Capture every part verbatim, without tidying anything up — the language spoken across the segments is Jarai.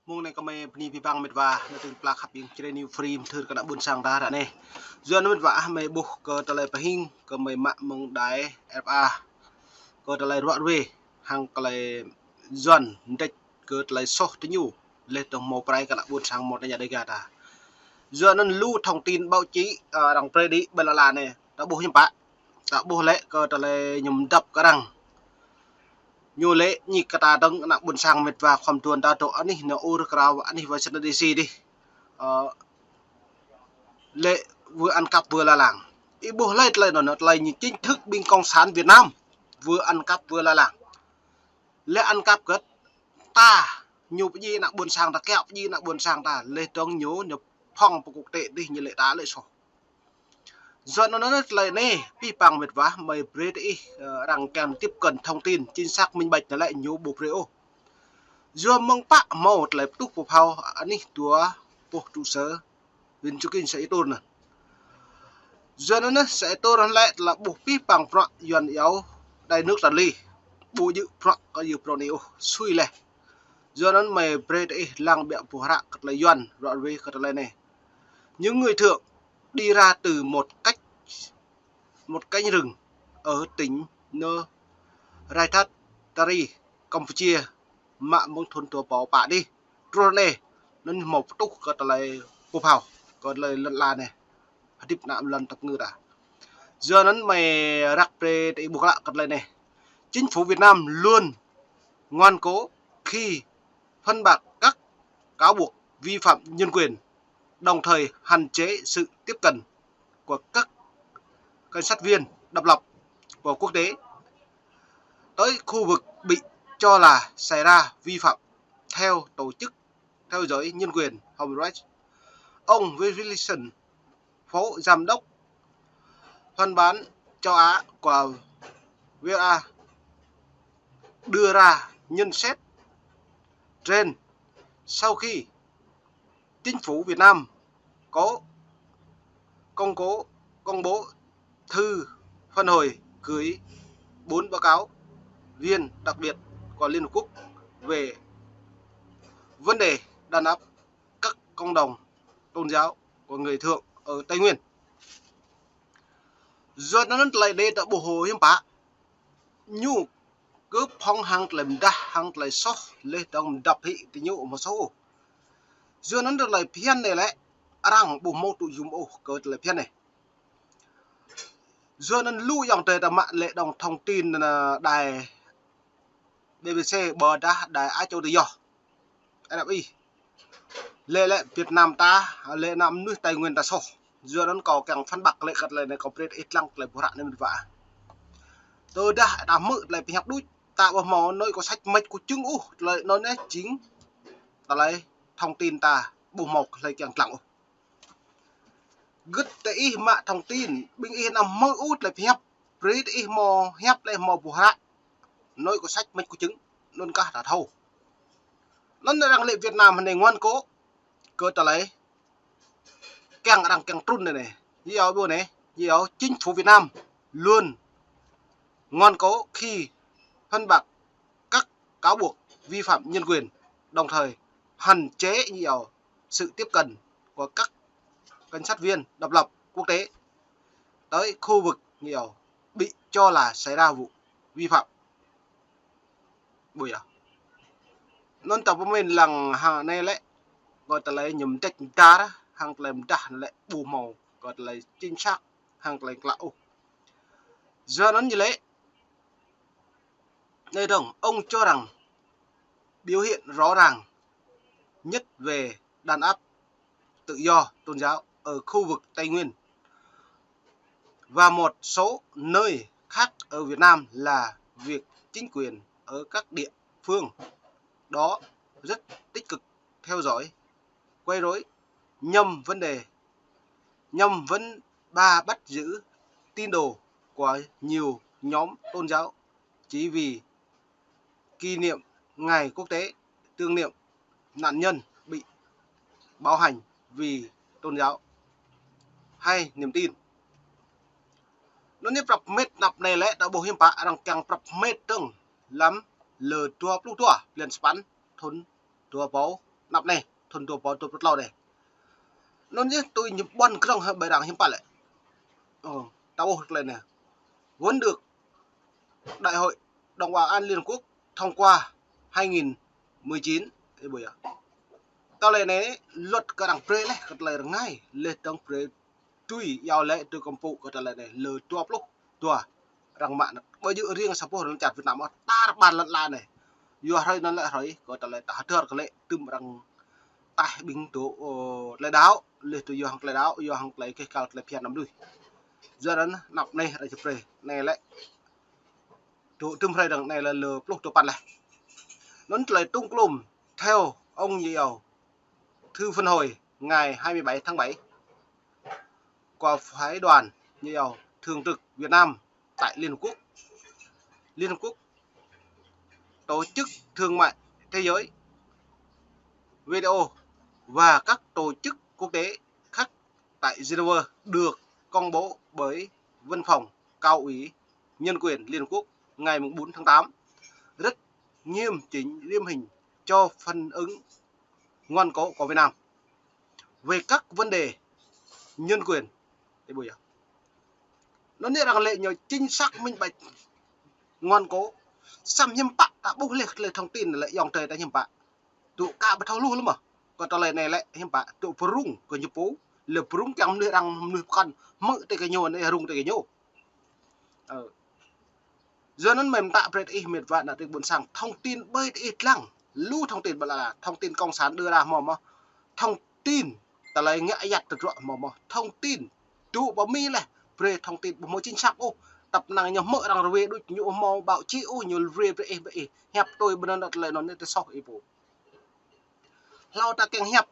Mông anai kơmơi bơni abih bang mĕt wa, ană tơ̆ng pla khăp ƀing Jrai New Free mơthưr kơ ană ƀôn sang ta ră anai. Yua anŭn mĕt wa ah mơi ƀuh kơ tơlơi pơhing kơ mơi mă mơ̆ng đài R F A. Kơ tơlơi ruă ruê, hăng tơlơi Yuan mơdrĕč kơ tơlơi soh tơ ñu. Leh dong hmâo prai kơ ană ƀôn sang mơ̆ tơña Dega ta. Yua anŭn lu thông tin báo chí, ơ, arăng brơi đĭ ƀơi lŏn anai. Ta ƀuh hiư̆m pă. Ta ƀuh lĕ kơ tơlơi ñu mơdăp kơ arăng. Ñu lĕ ñik kơ ta dong ană ƀôn sang mĕt wa khŏm tuan ta dŏ anih nao ur krao anih Washington D C dih. Ơ, lĕ vừa ăn cắp vừa la làng. Ih ƀuh lĕ tơlơi anŭn, tơlơi ñu chính thức ƀing cộng sản Việt Nam vừa ăn cắp vừa la làng. Lĕ ăn cắp kơ ta, ñu pơdjai ană ƀôn sang ta, kiaŏ pơdjai ană ƀôn sang ta, leh dong ñu, ñu phŏng pơ quốc tế dih, ñu lĕ ta lĕ soh. Yua anŭn tơlơi anai, abih bang mĕt wa, mơi brơi tơ ih, ơ, arăng kiăng tiếp cận thông tin, chính xác minh bạch anai lĕ ñu ƀu brơi ôh. Yua mơ̆ng pă hmâo tơlơi pơtuh pơphao, anih dua boh trụ sở, Win Chu Kin Sa Itur anŭn. Yua anŭn Sa Itur anŭn lĕ tơlơi ƀuh abih bang bruă Yuan iâu đài nước ta li. Ƀu djơ̆ bruă kơ yua bruă anai ôh, sui leh. Yua anŭn mơi brơi tơ ih lăng ƀiă ƀuh hră kơ tơlơi Yuan, ruă ruê kơ tơlơi anai. Những người thượng đi ra từ một cách, một cánh rừng ở tỉnh Nơ Rai Thắt Tari, Campuchia, mă mơ̆ng thun dua rơbâo pă dih. Truh anai, anŭn hmâo pơtuh kơ tơlơi pơphao, kơ tơlơi lŏn la anai. Hơdip ană lŏn tơpơngư ta. Yua anŭn mơi răk brơi tơ ih ƀuh klă kơ tơlơi anai. Chính phủ Việt Nam luôn ngoan cố khi phản bác các cáo buộc vi phạm nhân quyền, đồng thời hạn chế sự tiếp cận của các cảnh sát viên độc lập của quốc tế tới khu vực bị cho là xảy ra vi phạm theo tổ chức theo dõi nhân quyền Human Rights. Ông Wilson, phó giám đốc Phản bác châu Á của V O A, đưa ra nhận xét trên sau khi chính phủ Việt Nam có công bố, công bố thư phản hồi gửi bốn báo cáo viên đặc biệt của Liên Hợp Quốc về vấn đề đàn áp các cộng đồng tôn giáo của người Thượng ở Tây Nguyên. Yua anŭn tơlơi anai ta ƀuh hiư̆m pă. Ñu kơ phŏng hăng tơlơi mơdah, hăng tơlơi soh, leh dong mơdăp hĭ tơ ñu hmâo soh. Yua anŭn tơlơi phiăn anai lĕ, arăng ƀu hmâo tŭ yum ôh kơ tơlơi phiăn anai. Yua anŭn lu ayŏng adơi ta mă lĕ dong thông tin, ơ, đài B B C, ƀôdah đài Á Châu Tự Do, R F I. Lĕ lĕ Việt Nam ta, lĕ ană mơnuih Tây Nguyên ta soh. Yua anŭn kâo kiăng phản bác lĕ kơ tơlơi anai, kâo brơi ih lăng tơlơi ƀuh hră anai mĕt wa. Tơdah ta hmư̆ tơlơi pơhiăp đôč, ta ƀu hmâo nói có sách mách có chứng ôh, tơlơi anŭn anai chính tơlơi thông tin ta ƀu hmâo tơlơi kiăng lăng ôh. Gĭt tơ ih mă thông tin, ƀing ih anăm hmư̆ ôh tơlơi pơhiăp, brơi tơ ih hmâo hiăp lĕ hmâo ƀuh hră, nói có sách mách có chứng, anŭn kah ta thâo. Anŭn arăng lĕ Việt Nam anai ngoan cố kơ tơlơi kiăng arăng kiăng trŭn anai. Yua ƀuh anai, yua chính phủ Việt Nam luôn ngoan cố khi phản bác các cáo buộc vi phạm nhân quyền, đồng thời hạn chế nhiều sự tiếp cận của các cảnh sát viên độc lập quốc tế tới khu vực nhiều bị cho là xảy ra vụ vi phạm. Ƀuh yơh. Anŭn ta pơmĭn lăng hăng anai lĕ, kơ tơlơi ñu mơdrĕč mơdar, hăng tơlơi mơdah anai lĕ ƀu hmâo kơ tơlơi chính xác, hăng tơlơi klă ôh. Yua anŭn ñu lĕ, Nơi dòng, ông cho rằng biểu hiện rõ ràng nhất về đàn áp tự do tôn giáo ở khu vực Tây Nguyên và một số nơi khác ở Việt Nam là việc chính quyền ở các địa phương đó rất tích cực theo dõi, quấy rối nhằm vấn đề, nhằm vấn ba bắt giữ tín đồ của nhiều nhóm tôn giáo chỉ vì kỷ niệm ngày quốc tế tưởng niệm nạn nhân bị bạo hành vì tôn giáo hay niềm tin. Anŭn anai prăp mĕt năp anai lĕ ta ƀuh hiư̆m pă arăng kiăng prăp mĕt dơ̆ng lăm lơ dua pluh dua blan sapăn thun dua rơbâo Anăp anai, thŭn dua rơbâo dua pluh klâo anai. Anŭn yơh tui ñu ƀuăn krŏng hă ƀơi arăng hiư̆m pă lĕ. Ơ, ta ƀuh tơlơi anai. Vẫn được Đại hội đồng Bảo an Liên Hợp Quốc thông qua hai nghìn mười chín. Ơ, ƀuh yơh. Tơlơi anai luật kơ arăng brơi laih, kơ tơlơi rơngai, laih dơ̆ng brơi tui iâu laĭ tui kơmpŭ kơ tơlơi anai lơ dua pluh dua arăng mă anŭn. Ƀơi jư̆ riêng sa boh lăn čar Việt Nam ôh, tar ƀar lăn ala anai. Yua hrơi anŭn lĕ hrơi kơ tơlơi ta hơdơr kơ lĕ tơm arăng taih ƀing dŏ, ơ, tơlơi đaŏ, laih dơ̆ng yua hăng tơlơi đaŏ, yua hăng tơlơi keh kăl tơlơi phiăn anăm đuih. Yua anŭn anăp anai arăng či brơi, anai lĕ dŏ tơm hrơi dơ̆ng anai lĕ lơ pluh dua păn laih. Anŭn tơlơi tŭng klum theo ông Như Yầu, thư phản hồi ngày hai mươi bảy tháng bảy của Phái đoàn Như Yầu thường trực Việt Nam tại Liên Hợp Quốc, Liên Hợp Quốc, Tổ chức Thương mại Thế giới, W T O, và các tổ chức quốc tế khác tại Geneva được công bố bởi Văn phòng Cao ủy Nhân quyền Liên Hợp Quốc ngày mùng bốn tháng tám rất nghiêm chỉnh, điển hình cho phản ứng ngoan cố của Việt Nam về các vấn đề nhân quyền. Ơ, ƀuh yơh. Anŭn yơh arăng laĭ ñu chính xác, minh bạch, ngoan cố. Samơ̆ hiư̆m pă ta ƀuh laih tơlơi thông tin lĕ ayŏng adơi ta hiư̆m pă. Dŏ ka ƀu thâo hluh lĕ mơ̆. Kơ tơlơi anai lĕ hiư̆m pă, dŏ pơrŭng kơ ñu pô, lĕ pơrŭng kiăng mơnuih arăng, mơnuih pơkŏn hmư̆ tui kơ ñu anai, rŭng tui kơ ñu. Ơ. Yua anŭn mơ̆ mơta brơi tơ ih mĕt wa ană tring ƀôn sang, thông tin ƀơi tơ ih lăng. Lu thông tin ƀơi lăng, thông tin cộng sản đưa ra hmâo mơ̆. Thông tin tơlơi ngă ayăt tơdruă hmâo mơ̆. Thông tin dŏ ƀơi Mi laih, brơi thông tin ƀu hmâo chính xác ôh. Tăp năng ñu hmư̆ arăng rơwe đôč, ñu hmâo báo chí ôh, ñu rơwe brơi ih, brơi ih hiăp tui ƀơi anŭn tơlơi anŭn anai tơ soh ih pô. Hlâo ta kiăng hiăp,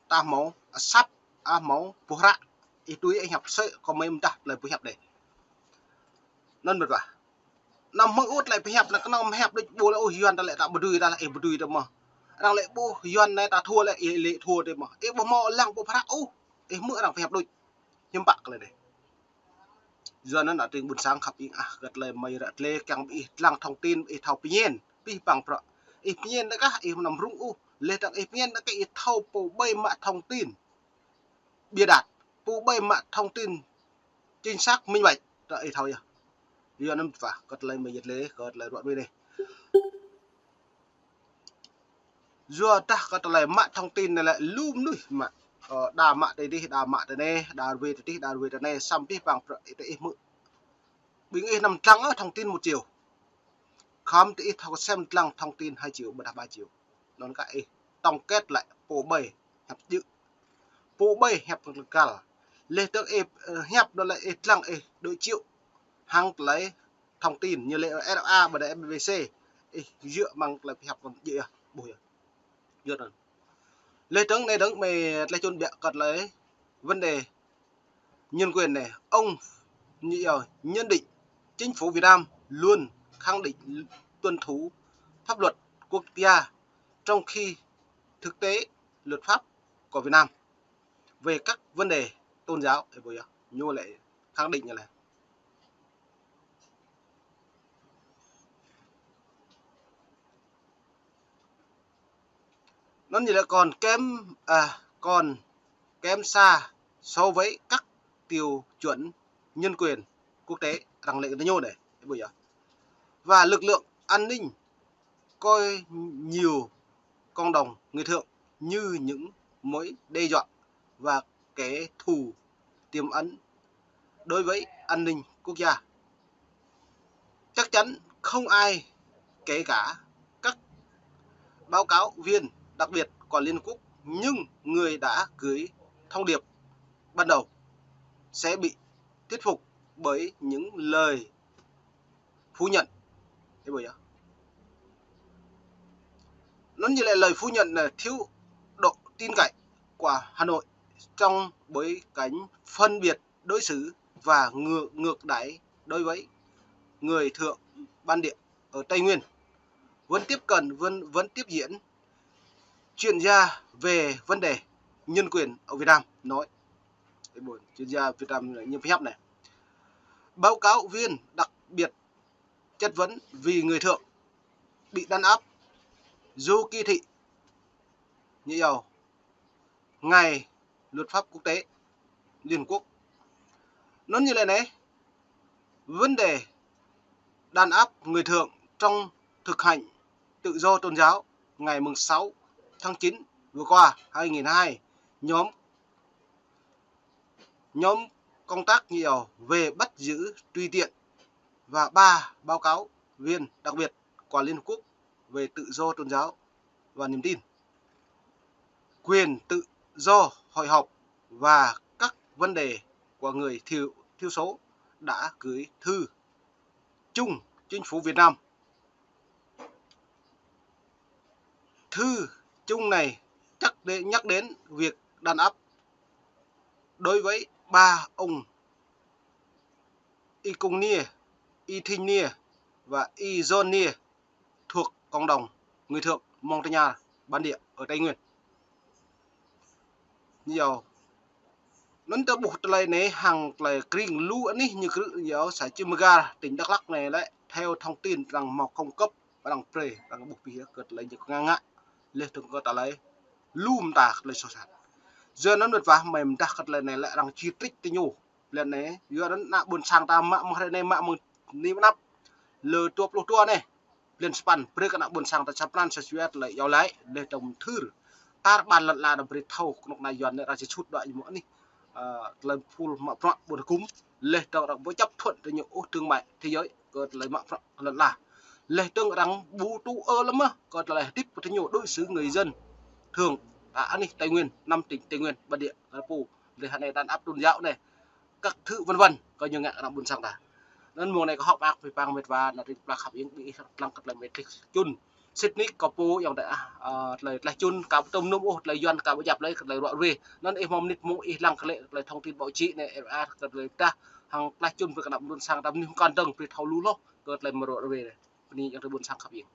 ta hmâo asăp, a hmâo boh hră, ih tui ih hiăp sơ̆ kơ mơi mơdah tơlơi boh hiăp đeh. Anŭn mĕt wa. Anăm hmư̆ ôh tơlơi pơhiăp anŭn, kơnơ̆ng mơhiăp đôč ƀu lĕ ôh Yuan ta lĕ ta ƀu dưi ta lĕ, ih ƀu dưi ta mơ̆. Arăng lĕ ƀuh Yuan anai ta thua lĕ, ih lĕ thua tơ mơ̆. Ih ƀu hmâo lăng boh hră ôh, ih hmư̆ arăng pơhiăp đôč. Hiư̆m pă kơ tơlơi anai. Yua anŭn ană tring ƀôn sang khăp ing ah, kơ tơlơi mơi ră tơlơi kiăng ƀing ih lăng thông tin, ƀing ih thâo pơñen, pih păng prŏ. Ih pơñen đôč kah, ih anăm rŭng ôh, laih dơ̆ng ih pơñen đôč kah ih thâo pô ƀơi mă thông tin bịa đặt, pô ƀơi mă thông tin chính xác, minh bạch, ră ih thâo yơh. Yua anŭn mĕt wa, kơ tơlơi mơi yet lĕ, kơ tơlơi ruă rui anai. Yua dah kơ tơlơi mă thông tin anai lĕ lu mơnuih mă. Ơ, đa mă tơ dih, đa mă tơ anai, đa rơwe tơ dih, đa rơwe tơ anai, samơ̆ pih păng prŏ tơ ih hmư̆. Ƀing ih anăm lăng ôh thông tin một triệu. Khŏm tơ ih thâo sem lăng thông tin hai triệu, ƀôdah ba triệu. Anŭn kah ih tổng kết lĕ pô ƀơi hiăp djơ̆, pô ƀơi hiăp kơkăl. Laih dơ̆ng ih, ơ, hiăp anŭn lĕ ih lăng ih đôi triệu hăng tơlơi thông tin ñu lĕ R F A ƀôdah B B C. Ih djơ̆ mơ̆ng tơlơi pơhiăp anŭn djơ̆ yơh, ƀuh yơh. Yua anŭn. Laih dơ̆ng anai dơ̆ng mơi tơlơi čun biă kơ tơlơi vấn đề nhân quyền anai, ông Như Yầu nhận định chính phủ Việt Nam luôn khẳng định tuân thủ pháp luật quốc gia trong khi thực tế luật pháp của Việt Nam về các vấn đề tôn giáo. Ơ, ƀuh yơh, ñu lĕ khẳng định ñu lĕ. Anŭn ñu lĕ còn kém, à, còn kém xa so với các tiêu chuẩn nhân quyền quốc tế, arăng laĭ kơ ñu anai, ƀuh yơh. Và lực lượng an ninh coi nhiều cộng đồng người Thượng như những mối đe dọa và kẻ thù tiềm ẩn đối với an ninh quốc gia. Chắc chắn không ai, kể cả các báo cáo viên đặc biệt của Liên Hợp Quốc, nhưng người đã gửi thông điệp ban đầu sẽ bị thuyết phục bởi những lời phủ nhận. Thế bây giờ, nó như là lời phủ nhận là thiếu độ tin cậy của Hà Nội trong bối cảnh phân biệt đối xử và ngược, ngược đãi đối với người Thượng bản địa ở Tây Nguyên vẫn tiếp cận, vẫn, vẫn tiếp diễn. Chuyên gia về vấn đề nhân quyền ở Việt Nam nói, chuyên gia Việt Nam là như này: báo cáo viên đặc biệt chất vấn vì người Thượng bị đàn áp dù kỳ thị ñu iâu ngày luật pháp quốc tế Liên Quốc. Anŭn ñu laĭ anai, vấn đề đàn áp người Thượng trong thực hành tự do tôn giáo, ngày mùng sáu tháng chín vừa qua, hai nghìn hai, nhóm, nhóm công tác nhiều về bắt giữ, truy tiện và ba báo cáo viên đặc biệt của Liên Hợp Quốc về tự do tôn giáo và niềm tin, quyền tự do hội họp và các vấn đề của người thiểu, thiểu số đã gửi thư chung chính phủ Việt Nam. Thư chung này chắc để nhắc đến việc đàn áp đối với ba ông Y Cung Niê, Y Thinh Niê và Y John Niê thuộc cộng đồng người Thượng Montagnard bản địa ở Tây Nguyên. Ñu iâu, anŭn tơ ƀuh tơlơi anai hăng tơlơi kring lu anih ñu krư̆ ñu iâu xã Cư Mơgar, tỉnh Đắk Lắk anai lĕ, theo thông tin arăng mơ̆ không cấp, arăng brơi, arăng ƀuh pih kơ tơlơi ñu ngă ngă, laih dơ̆ng kơ tơlơi lu mơta kơ tơlơi soh sat. Yua anŭn mĕt wa, mơi mơdah kơ tơlơi anai lĕ arăng či trích tơ ñu. Blan anai, yua anŭn ană ƀôn sang ta mă mơ̆ng hrơi anai mă mơ̆ng anai mơnăp. Lơ dua pluh dua anai, blan sapăn, brơi kơ ană ƀôn sang ta čăp pran sa jua tơlơi iâu laĭ, laih dơ̆ng thưr. Tar ƀar lŏn ala anai brơi thâo kơnuk kơna Yuan anai arăng či sut đuaĭ ñu mơ̆ anih. Ơ, tơlơi phul mă bruă ƀôn hơgŭm, laih dơ̆ng arăng ƀu chấp thuận tơ ñu ôh, thương mại thế giới kơ tơlơi mă bruă lŏn ala. Laih dơ̆ng arăng ƀu tŭ ư lơ̆m mơ̆ kơ tơlơi hơdip kơ tơ ñu đối xử người dân thường, ta anih Tây Nguyên, năm tỉnh Tây Nguyên, bản địa, kơ pô, laih anai đàn áp tôn giáo anai, các thứ vân vân, kơ ñu ngă kơ ană ƀôn sang ta. Anŭn mông anai kâo hơ̆k mơak pơpăng mĕt wa, ană tring pla khăp ing ƀing ih lăng kơ tơlơi mĕt tlaih čun. Sĭt nik kâo pô yŏng đa, ơ, tơlơi tlaih čun, kâo ƀu tŭm nŭm ôh, tơlơi Yuan kâo ƀu djăp lơi, kơ tơlơi ruă ruê. Anŭn ih mơ̆ mơnit mông ih lăng kơ lĕ tơlơi thông tin báo chí anai, R F A, kơ tơlơi tah, hăng tlaih čun brơi kơ ană ƀôn sang ta mơnuih mơkăn dơ̆ng, brơi thâo lu hloh kơ tơlơi mơruă ruê anai. Bơni yŏng tơ ƀôn sang khăp ing.